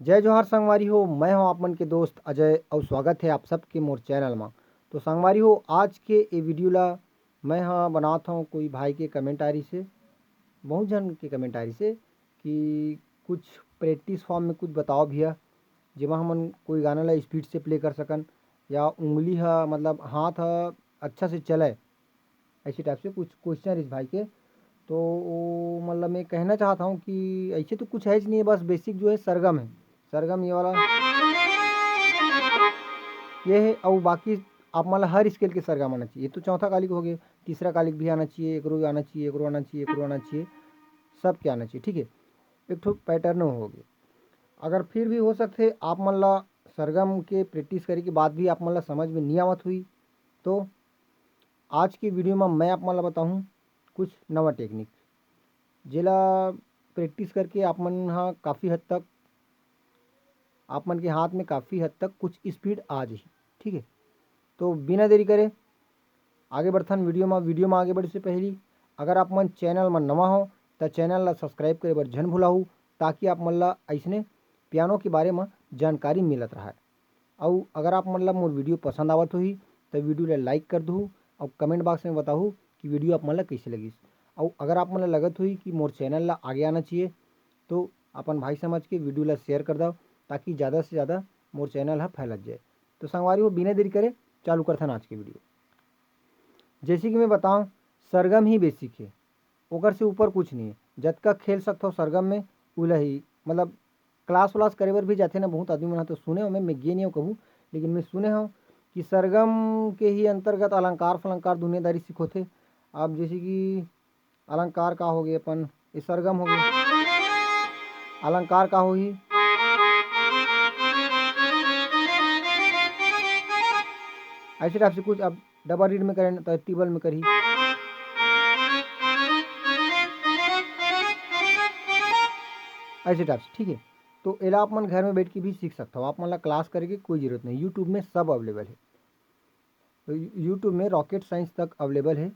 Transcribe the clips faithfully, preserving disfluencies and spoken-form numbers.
जय जोहार संगवारी हो, मैं हूं आप मन के दोस्त अजय अउ स्वागत हे आप सबके मोर चैनल म। तो संगवारी हो, आज के ए वीडियो ला मैं ह बनात हूं कोई भाई के कमेंट आरी से, बहुत झन के कमेंट आरी से कि कुछ प्रैक्टिस फॉर्म में कुछ बताओ भैया, जेमा हमन कोई गाना ला स्पीड से प्ले कर सकन या उंगली ह, मतलब हाथ ह अच्छा से चले, ऐसे टाइप से कुछ क्वेश्चन रहिस भाई के। तो वो मतलब मैं कहना चाहता हूँ कि ऐसे तो कुछ है ही नहीं है, बस बेसिक जो है सरगम है। सरगम ये वाला, ये है। और बाकी आप मतलब हर स्केल के सरगम आना चाहिए। ये तो चौथा कालिक हो गए, तीसरा कालिक भी आना चाहिए, एकरो आना चाहिए, एकरो आना चाहिए, एकरो आना चाहिए, सबके आना चाहिए, ठीक है। एक ठो पैटर्न हो गए। अगर फिर भी हो सकते आप मन ला सरगम के प्रैक्टिस करे के बाद भी आप मन ला समझ में नहीं आवत हुई, तो आज के वीडियो में मैं आप मन ला बताहूँ कुछ नवा टेक्निक, जेला प्रैक्टिस करके आप मन ह काफ़ी हद तक, आप मन के हाथ में काफ़ी हद तक कुछ स्पीड आ जाही, ठीक है। तो बिना देरी करे आगे बढ़थन वीडियो में। वीडियो में आगे बढ़े से पहली अगर आप मन चैनल में नवा हो, त चैनल ला सब्सक्राइब करे बर झन भुलाहू, ताकि आप मन ला अइसने पियानो के बारे में जानकारी मिलत रहे। अउ अगर आप मन ला मोर वीडियो पसंद आवत होही, त वीडियो ला लाइक कर दहू अउ कमेंट बॉक्स में बताहू कि वीडियो आप मन ला कइसे लगिस। अउ अगर आप मन ला लगत होही कि मोर चैनल ला आगे आना चाहिए, तो अपन भाई समझ के वीडियो ला शेयर कर दव, ताकि ज़्यादा से ज़्यादा मोर चैनल ह फैलत जाए। तो संगवारी हो, बिना देरी करे चालू करथन आज के वीडियो। जैसे कि मैं बताऊं, सरगम ही बेसिक है, ओकर से ऊपर कुछ नहीं है। जतका खेल सकथव सरगम में, उला ही, मतलब क्लास व्लास करे बर भी जाथे ना बहुत आदमी मन ह, तो सुने हो, मैं, मैं गे नहीं हूँ कभू, लेकिन मैं सुने हूँ कि सरगम के ही अंतर्गत अलंकार फलंकार दुनियादारी सिखोथे। अब जैसे कि अलंकार का हो गए अपन, ये सरगम हो गए, अलंकार का होही, ऐसे टाइप से कुछ। अब डबल रीड में करें तो टेबल में करही, ऐसे टाइप से, ठीक है। तो एला आप मन घर में बैठ के भी सीख सकते हो, आप मन ला क्लास करे के कोई जरूरत नहीं, यूट्यूब में सब अवेलेबल है। तो यू-, यूट्यूब में रॉकेट साइंस तक अवेलेबल है।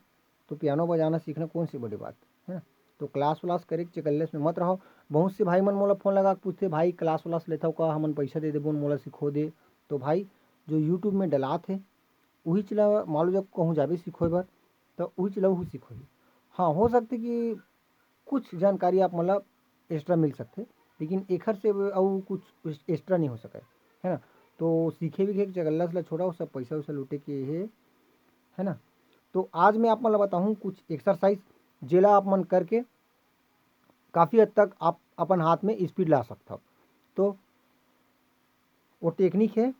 तो पियानो बजाना सीखना कौन सी बड़ी बात है ना। तो क्लास व्लास करे के चकल्लस में मत रहो। बहुत से भाई मन मोला फोन लगा के पूछते, "भाई क्लास व्लास लेथव का, हमन पैसा दे देबो, मोला सिखो दे।" तो भाई जो यूट्यूब में डलात है, उही चला मान लो जब कहूँ जाबे सिखोए बर, तो उही चला उहू सिखोही। हाँ, हो सकथे कि कुछ जानकारी आप मन ला एक्स्ट्रा मिल सकथे, लेकिन एखर से अउ कुछ एक्स्ट्रा नहीं हो सके, है ना। तो सीखे विखे के चकल्लस ला छोड़ा, सब पैसा वैसा लूटे के हे, है ना। तो आज मैं आप मन ला बताहूँ कुछ एक्सरसाइज, जेला आप मन करके काफ़ी हद तक आप अपन हाथ में स्पीड ला सकथव। तो वो टेक्निक है,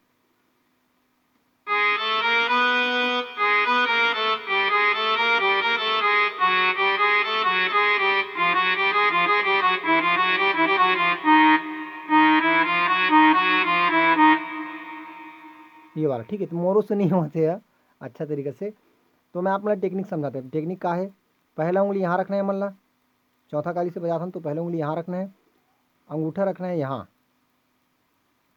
ये वाला, ठीक है। तो मोरो से नहीं होते यार अच्छा तरीका से। तो मैं आप मन ला टेक्निक समझाता हूँ। टेक्निक का है, पहला उंगली यहाँ रखना है मन ला, चौथा काली से बजाथन तो पहला उंगली यहाँ रखना है, अंगूठा रखना है यहाँ,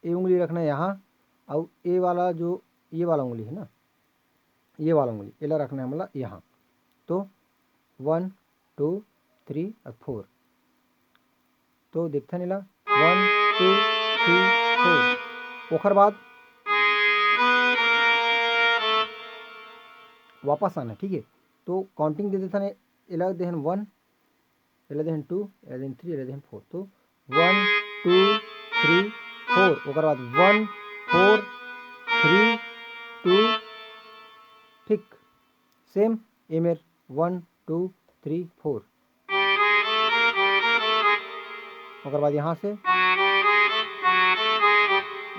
ये उंगली रखना है यहाँ, और ये वाला जो, ये वाला उंगली है ना, ये वाला उंगली एला रखना है मतलब यहाँ। तो वन, टू, थ्री और फोर। तो देखथन एला, वन, टू, थ्री, फोर। ओखर बाद वापस आना, ठीक है। तो काउंटिंग दे देथन, एला देहन वन, एला देहन टू, एला देहन थ्री, एला देहन फोर। तो वन, टू, थ्री, फोर। ओकर बाद वन, फोर, थ्री, टू, ठीक। सेम ए मेर वन, टू, थ्री, फोर। ओकर बाद यहाँ से,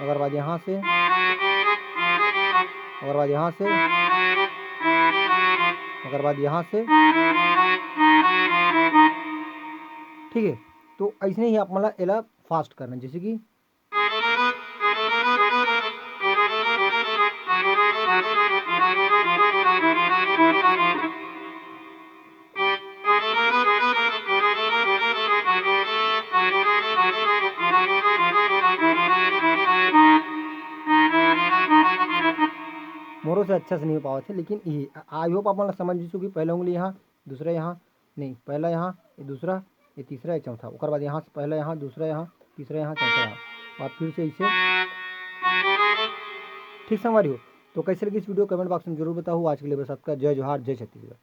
ओकर बाद यहाँ से, ओकर बाद यहाँ से, ओकर बाद यहाँ से, ठीक है। तो ऐसने ही आप मन ला एला फास्ट करना, जैसे कि मोरो से अच्छा से नहीं हो पावत है, लेकिन ये, I hope आप मन ला समझ जइसो कि पहला उंगली यहाँ, दूसरा यहाँ, नहीं, पहला यहाँ, ये दूसरा, ये तीसरा, ये चौथा। ओकर बाद यहाँ से पहला यहाँ, दूसरा यहाँ, तीसरा यहाँ, चौथा यहाँ। बात फिर से ऐसे। ठीक संगवारी हो, तो कैसे लगी इस वीडियो, कमेंट बॉक्स में जरूर बताओ। आज के लिए बस अतका। जय जोहार, जय छत्तीसगढ़।